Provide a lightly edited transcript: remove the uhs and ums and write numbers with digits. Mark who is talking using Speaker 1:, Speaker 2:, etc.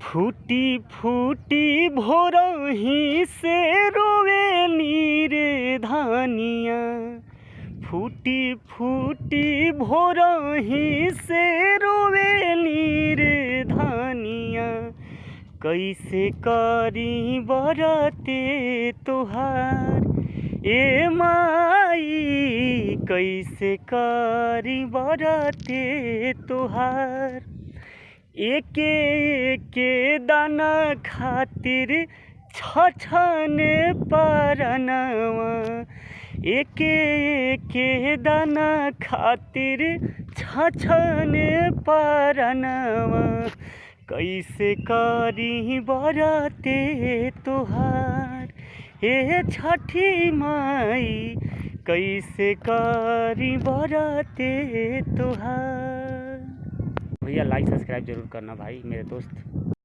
Speaker 1: फूटी फूटी भोरही से रोवे नीर धानिया, फूटी फूटी भोरही से रोवे नीर धानिया। कैसे करी बरते तोहार ए माई, कैसे करी बरते तोहार। एके एके दाना खातिर छछने परनवा, एके एके दाना खातिर छछने परनवा। कैसे करी बरते तोहार हे छठी माई, कैसे करी बरते तोहार। भैया लाइक सब्सक्राइब जरूर करना भाई मेरे दोस्त।